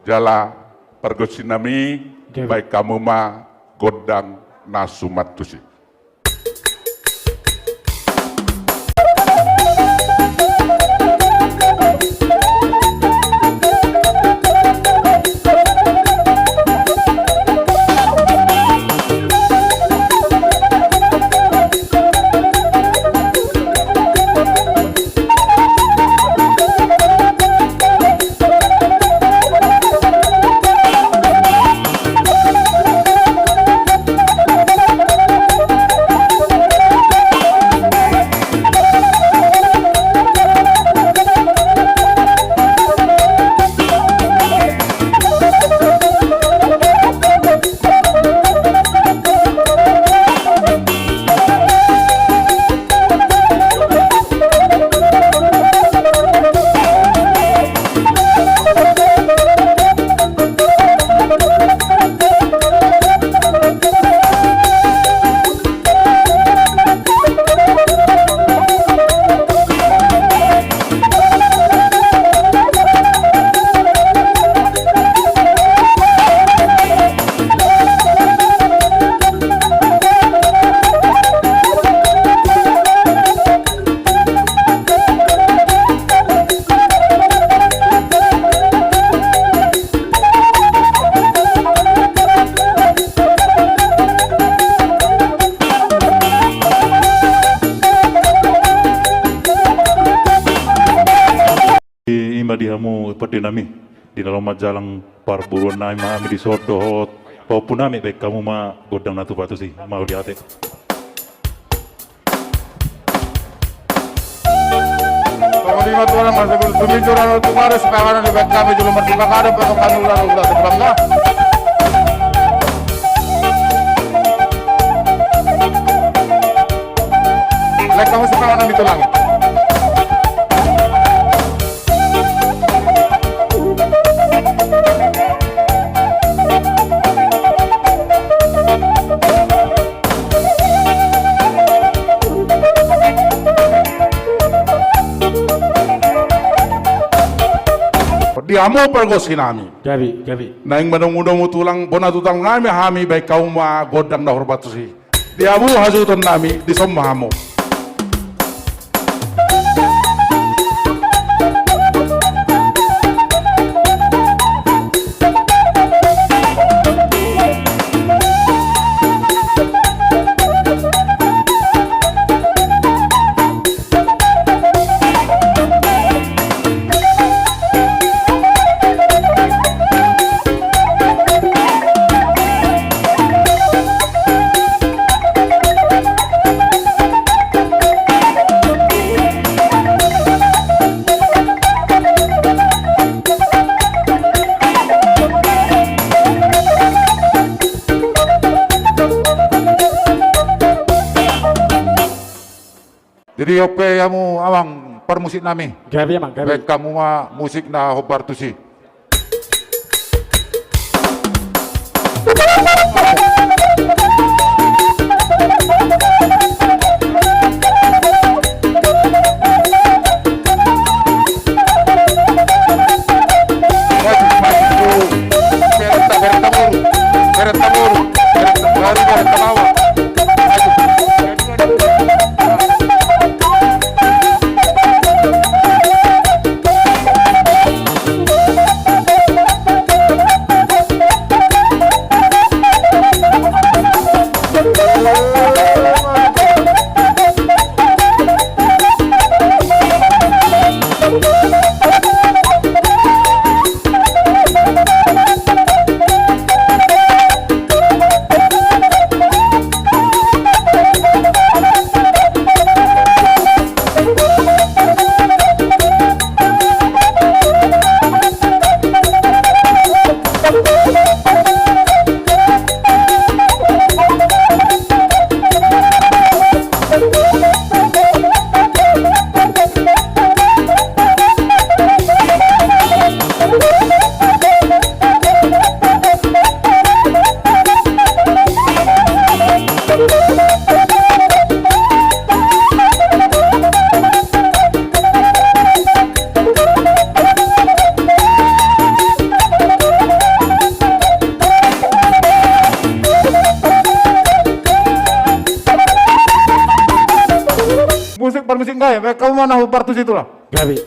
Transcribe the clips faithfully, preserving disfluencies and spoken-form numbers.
Jala pargonsi nami, gabe, baen hamu ma gondang na suman tusi. I ma di hamu pande nami, di na laho manjalang parboruon nami ma hami dison dohot pahompu nami, baen hamu ma gondang na tupa tusi. Mauliate. Songon i ma tulang, masa bulu tuminjur anu tumaru, sipanganon dibaen hami jolo marsipanganon, patong hami ular, ular sebelah. Lek hamu sipanganon di tulang. Di hamu pargonsi nami. Gabe, gabe. Naeng manomunomu tulang, bona tulang nami hami, baen hamu ma gondang na horbat tusi. Di hamu hasuhuton nami, dison ma hamu. Jadi, ope hamu amang parmusik nami. Gabe, amang, gabe. Baen hamu ma musik na hombar tusi. Musik nangkin, baen hamu ma na hombar tusi tulang. Gabe.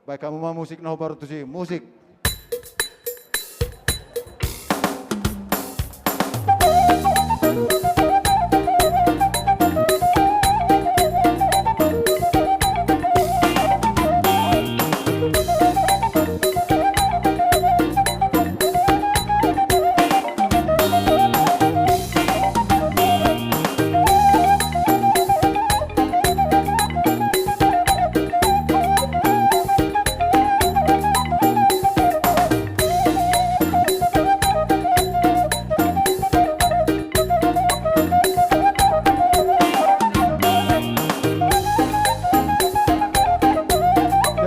Baen hamu ma musik na hombar tusi, musik.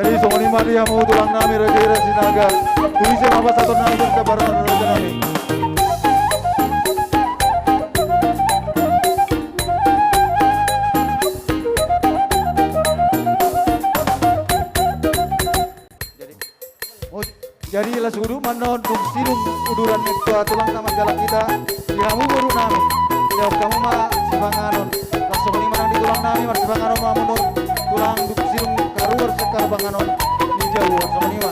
Jadi songon i ma di hamu tulang nami, raja i, raja Sinaga. Tu ise ma pasahaton nami tu sabar nami. Jadi, oh, jadi las udut ma annon dung sidung uduran ni tua tulang na manggalap hita, di hamu boru nami, jawab hamu ma sipanganon. Las songon i ma nang di tulang nami, marsipanganon ma hamu annon tulang, dung sidung karuar sian hamu panganon ni jabu, songon i ma.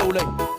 Hulahula i.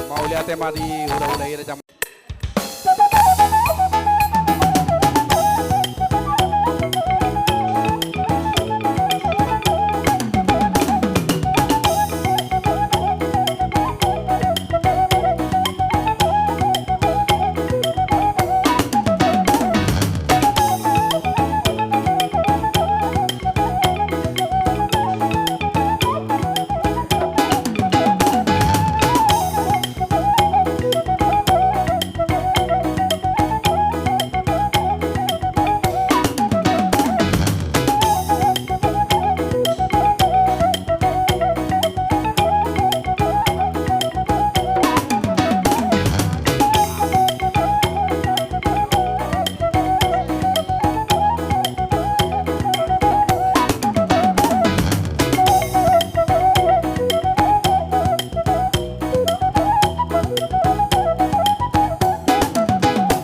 Mauliate ma di hulahula i, raja.